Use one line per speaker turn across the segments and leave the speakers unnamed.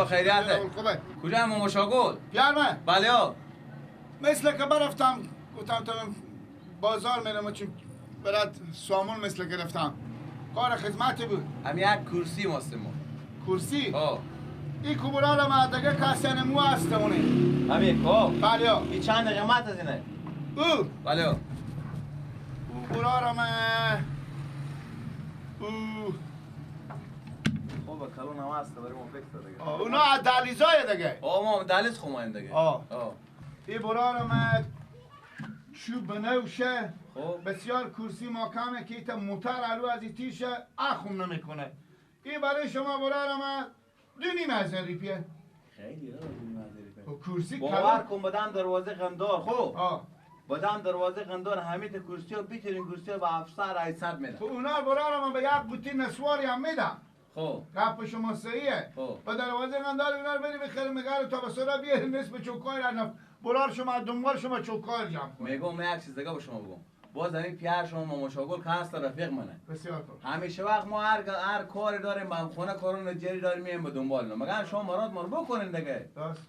شکر خیریته.
خوبه.
کجا ماما شاگل؟
پیار من.
بله ها.
مثل که برفتم گفتم تا بازار میرم چون برات سامون مثل گرفتم. کار خدمتی بود.
هم یک کرسی ماست ما.
کرسی؟
ها.
این کوبرا رو من دیگه کسی نمو هست اونه.
هم یک ها.
بله ها.
این چند قیمت از اینه؟
او.
بله ها.
او برا رو من او
خوبه کلون هم هست برای ما فکر دیگه.
اونا از دهلیزای دیگه.
آه ما دهلیز خماییم دیگه.
آه. این برا رو من چوب بنوشه.
خب
بسیار کرسی محکمه که ایتا موتر علو از این تیشه اخم نمیکنه. این برای شما برا رو من 2.5 هزار ریپیه.
خیلی ها 2.5 هزار ریپیه.
کرسی
باور کن بدم دروازه قندار. خب بدم دروازه قندار همه تا کرسی ها بیترین کرسی ها به 700 800 میدم.
خب اونا برا رو من به یک قوطی نسواری هم میدم.
خب
گپ شما صحیحه.
خب
به دروازه قندار اونا رو بری بخری مگر تا به سرا بیاری نصف چوکای را برار شما دنبال شما چوکای جمع کن.
میگم یک چیز دیگه به شما بگم. باز همین پیار شما ماما شاگل که هست رفیق منه.
بسیار خوب.
همیشه وقت ما هر کاری داریم با هم خونه کارون جری داریم میایم به دنبال اینا. مگر شما مراد ما رو بکنین دیگه.
راست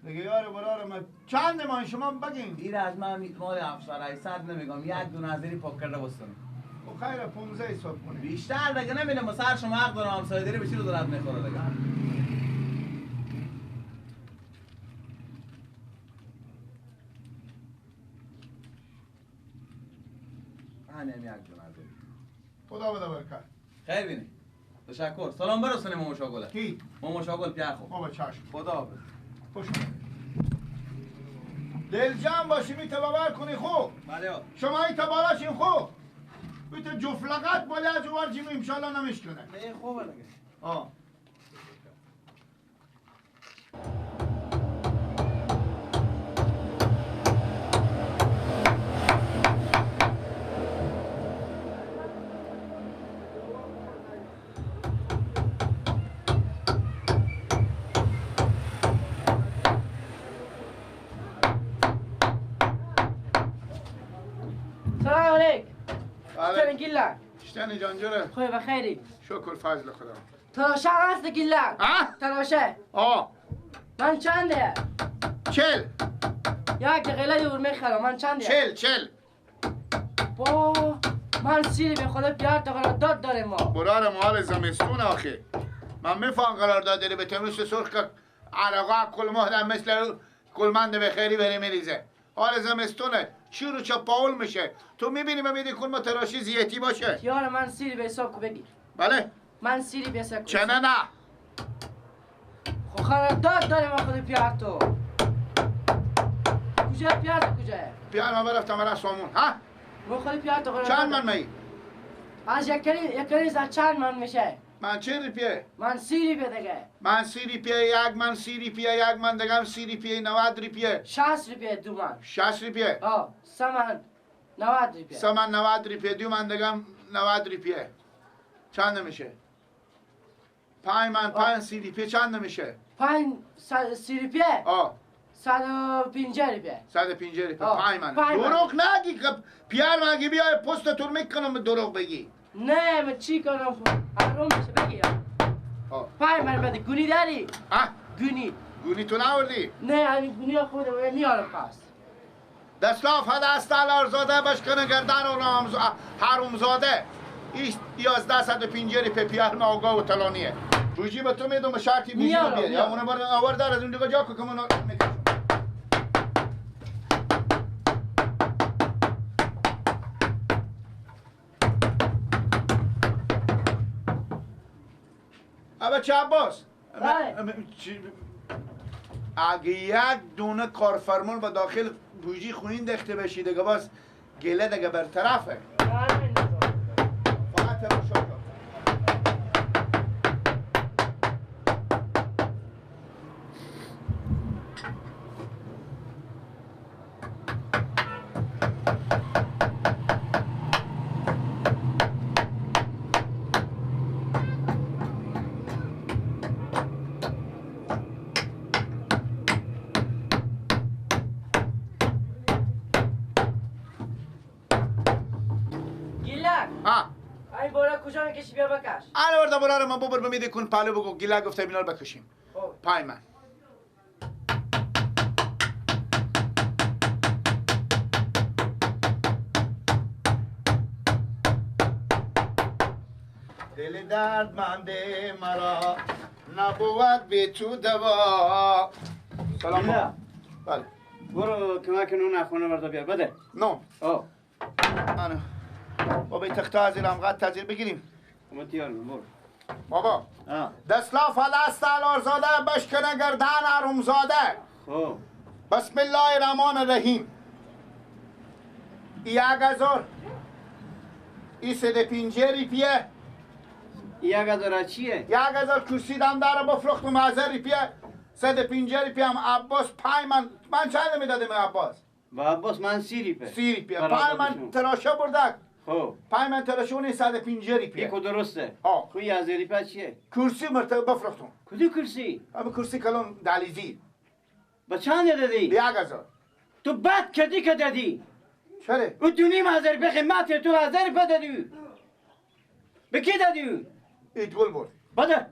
میگه. دیگه یار برار من چند ما شما بگین.
این از من مال 700 800 نمیگم. یک دونه از پاک کرده بستم.
خب خیر 15 حساب کنیم.
بیشتر دیگه نمیدم. سر شما حق دارم همسایه داری به چی رو درد میخوره دیگه. همین یک دونه از
خدا بده برکت.
خیر بینی. تشکر. سلام برسونیم ماما شاگل.
کی؟
ماما شاگل پیار خوب.
بابا چشم.
خدا حافظ.
خوش دل جمع باشی می باور کنی خوب.
بله.
شما این بالا خوب. بیت جفلقت بالا از اونور جیم انشالله نمیشکنه.
نه خوبه دیگه.
آه.
گیلک
شتنی جان جوره
خوبه بخیری
شکر فضل خدا.
تراشه هست گیلک. تراشه
آه
من چنده؟
40.
یک دقیقه دور میخرم. من چنده؟
40.
با من سیری به خدا پیار تا قرارداد داره ما.
برار مال زمستون آخه من میفهم قرارداد داری به تموس سرخ که عرقا کل مهرم مثل کلمند به خیری بری میریزه. حال زمستونه چی رو چه پاول میشه تو میبینی و میدی کن ما تراشی زیتی باشه.
یار من سیری به حساب کو بگیر.
بله
من سیری به حساب
چه نه نه
خب قرارداد داره ما خود پیار تو کجا پیار تو کجا
پیار من برفتم برای سامون. ها
ما خود پیار تو قرارداد
چند من می
از یک کلی از چند من میشه؟
من چه ریپیه؟
من 30 ریپیه دیگه.
من 30 ریپیه یک من 30 ریپیه یک من دیگه 30 ریپیه 90 ریپیه.
60 ریپیه دو من.
60 ریپیه؟
آه سه من 90 ریپیه.
سه من 90 ریپیه دو من دیگه 90 ریپیه. چند میشه؟ 5 من 5 30 ریپیه چند میشه؟
5 30 ریپیه؟
آه
150 ریپیه.
150 ریپیه 5 من. دروغ نگی که پیار مگه بیای پست تو میکنم دروغ بگی.
نه من چی کنم خب آروم بشه بگی. 5 من بده. گونی داری؟
ها؟
گونی
گونی تو نوردی؟
نه همین گونی ها خودم میارم پس.
دستلاف هدست الارزاده بشکنه گردن و حرومزاده. ایش 1150 ریپیه پیار ما آگاه و تلانیه. بوجی به تو میدم شرطی بوجی رو بیاری. یا اونو بار آورده از اون دیگه جا که منو میکشم. ابا چه عباس؟ اگه یک دونه کارفرمان با داخل بوجی خونین دخته بشی دیگه باز گله دیگه برطرفه. فقط تماشا کن.
کجا میکشی بیا بکش.
انا ورده براره من ببر بمیده کن پالو بگو گیلا گفته بینا بکشیم. پای من. دل دردمنده مرا نبود به تو دوا. سلام بابا. بله
برو کمک نون خونه برده بیار بده.
نون؟
آه
آنه بابا این تخته از هم قد تزیر بگیریم.
ما تیار برو
بابا. دستلاف دست الارزاده بشکنه گردن ارومزاده.
خب
بسم الله الرحمن الرحیم. 1000 ای 150 ریپیه.
1000 چیه؟
1000 کرسی دم داره بفروختم 1000 ریپیه. 150 ریپیه هم عباس پای من چند میدادم عباس؟
با عباس من 30 ریپیه.
30 ریپیه پای من تراشه بردک.
خب
پای من تراشه اون 150 ریپیه.
یکو درسته.
آه
خب 1000 ریپیه چیه؟
کرسی مرتبه بفروختم.
کدوم کرسی؟
ابو کرسی کلون دلیزی.
با چند دادی؟
1000.
تو بد کردی که دادی.
چرا؟
او 2.5 هزار ریپیه قیمت تو 1000 ریپیه دادی. به کی دادی؟
ایدگل برد.
بده.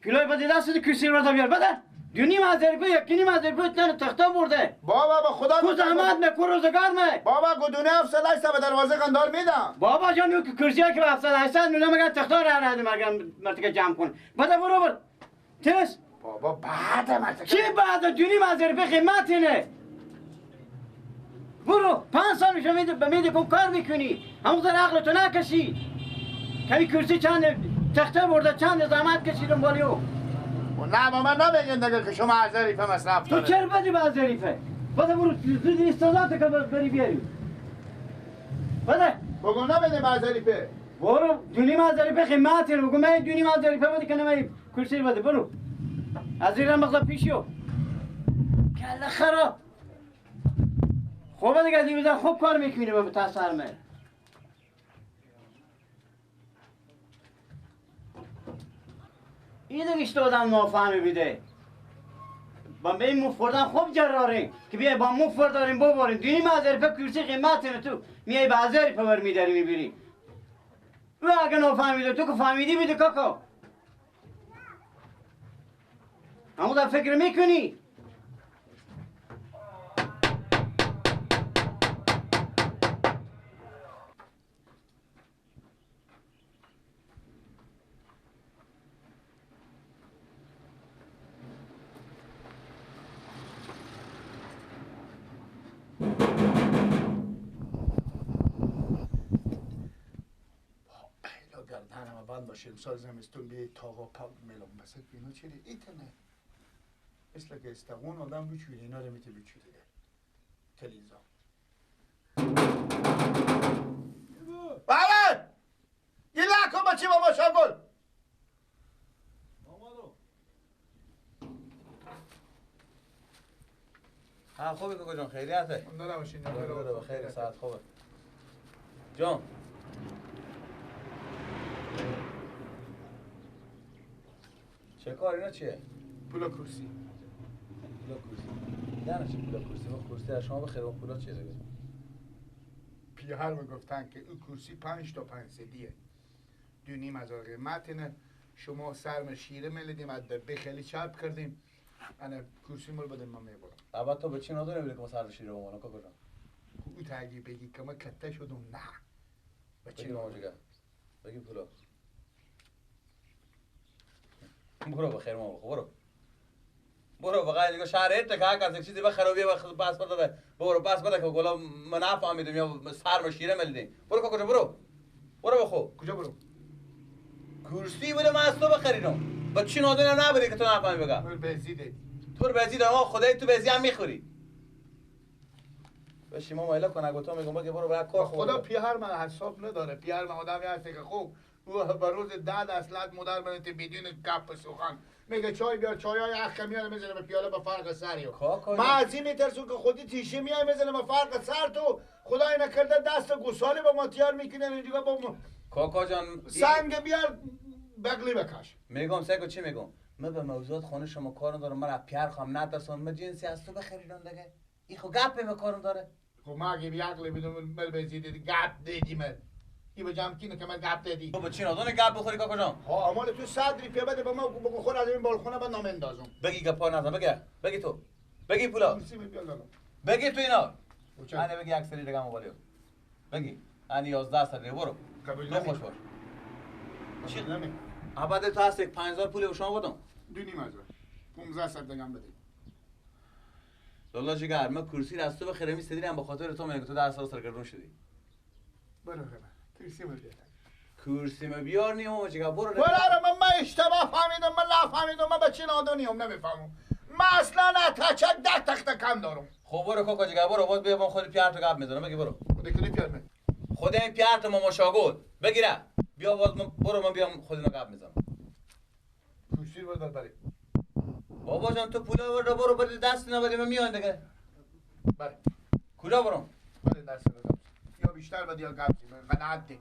پیلای بده دست کرسی رو بیار بده. 2.5 هزار ریپیه 1.5 هزار ریپیه تن تخته برده.
بابا با خدا
کو زحمت نه کو روزگار نه.
بابا گدونه 700 به دروازه قندار میدم.
بابا جان اون کرسی که 700 800 میدم مگر تخته رو ندم مگر مرتکه جمع کن. بده برو بر. تس.
بابا بعد مرتکه.
چی بعد 2.5 هزار ریپیه قیمت اینه. برو 5 سال میشه میده به میده کن کار میکنی. همون عقل تو نکشی. کمی کرسی چند تخته برده چند زحمت کشیدم بالیو.
نه با من نمیگن دیگه که شما از ظریفه مصرف
تو چرا بدی به از ظریفه؟ بده برو زود استادات که بری بیاری. بده
بگو نمیده به از ظریفه.
برو 2.5 از ظریفه قیمت اینه. بگو من 2.5 از ظریفه بده که نمی کرسی بده برو. از ایران بخدا پیشیو. کله خراب. خوبه دیگه از این خوب کار میکنی به تاثر. این دیگه آدم نافهمی بیده. با به این مفت خوب جراریم که بیای با مفت داریم ببریم. 2.5 هزار ریپیه کرسی قیمت اینه تو میای به 1000 ریپیه بر میداری میبری. او اگه نافهمیده تو که فهمیدی بیده کاکا. همون در فکر میکنی؟
بند باشه امسال زمستون بیای تاقا پا ملون بسک اینا چرا ایتنه مثل که استقون آدم بچوید اینا رو میته بچویده تلیزا. بله یه لکن بچه بابا شاگل
ها خوبه کاکا جان خیریته.
نباشین
خیر ساعت خوبه جان. چه کار اینا چیه؟
پولا کرسی.
پولا کرسی. نه چه پولا کرسی؟ ما کرسی از شما بخیر اون پولا چیه دیگه؟
پیهر میگفتن که اون کرسی 5 تا 500 2.5 هزار قیمت اینه. شما سرم شیره میلیدیم از دبه خیلی چرب کردیم. انا کرسی مال بدم من میبرم.
البته تو به چی نداره میگه که ما سر شیره بمونه کاکا جان.
او تا اگه بگی که من کته شدم نه.
به چی نمیگه؟ بگی پولا. برو بخیر ما برو. برو بقیه دیگه شهر ایت که هر کس چیزی بخره و بیا پاس بده. برو پاس بده که گلا من نفهمیدم یا سر شیره ملیدیم. برو کاکا برو. برو بخو.
کجا برو؟
کرسی بوده من از تو بخریدم. با چی نادونم نبری که تو نفهمی بگم.
تو بزی دادی.
تو بزی دادم خدای تو بزی هم میخوری. بشی ما مایلا کن اگه تو میگم بگه برو برای کار.
خدا پیهر من حساب نداره. پیهر من آدمی هست که خوب او به روز داد اصلت مادر من بدون گپ سخن میگه چای بیار، چای های اخ میاره میزنه به پیاله به فرق سر. من از این میترسم که خودی تیشه میای میزنه به فرق سر تو خدای نکرده دست گوساله با ما تیار میکنه اینجا با ما.
کاکا جان
سنگ بیار بغلی بکش.
میگم سگو چی میگم؟ من به موضوعات خانه شما کار ندارم، من از پیار خواهم نترسم، من جنسی از تو بخریدم دیگه. این خو گپی به کارم داره.
خب ما اگه بیعقلی بدم مل بزیدی گپ دیدی من. ای به جمع کینه که من گپ دادی.
تو با چی نادون گپ بخوری کاکا جان؟
ها امال تو 100 ریپیه بده به ما بگو خور از این بالخونه بعد نام اندازم.
بگی گپا نزن بگی. بگی تو. بگی پولا. بگی تو اینا. انا بگی اکثری دیگه موبایل. بگی. انا 11 سر برو.
قبول
خوش باش. چی نمی؟ ابد تو هست 5000 پول به شما بدم.
2.5 هزار. 15 سر دیگه هم بده.
لالا جگر من کرسی رو از تو بخرم سدیرم به خاطر تو میگه تو 10 سال سرگردون شدی.
برو خبر. کرسی ما بیار.
کرسی ما بیار نیوم جگر برو.
برو من اشتباه فهمیدم من نفهمیدم من بچه نادونیم نمیفهمم. من اصلا تچک 10 تخت کم دارم.
خب برو کاکا جگر برو باز بیا با خود پیار تو گپ میزنم بگی برو.
خود کدی پیار می؟
خود این پیار تو ماما شاگل بگیره. بیا باز من برو من بیام خود اینا گپ میزنم.
کرسی بردار بری.
بابا جان تو پولا برو برو بری دست نبری من میان دیگه.
بله.
کجا برم؟
بله دست بزن. یا بیشتر بدی یا گپ من قناعت دی.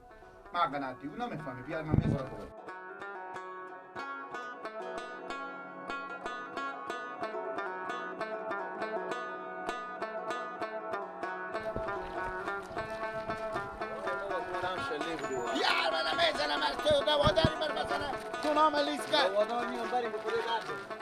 من قناعت دی. اونا میفهمی بیار من میذارم. یار من میزنم از تو دواداری بر بزنم تو نام لیسکر
دوادار میام بریم به خود درد.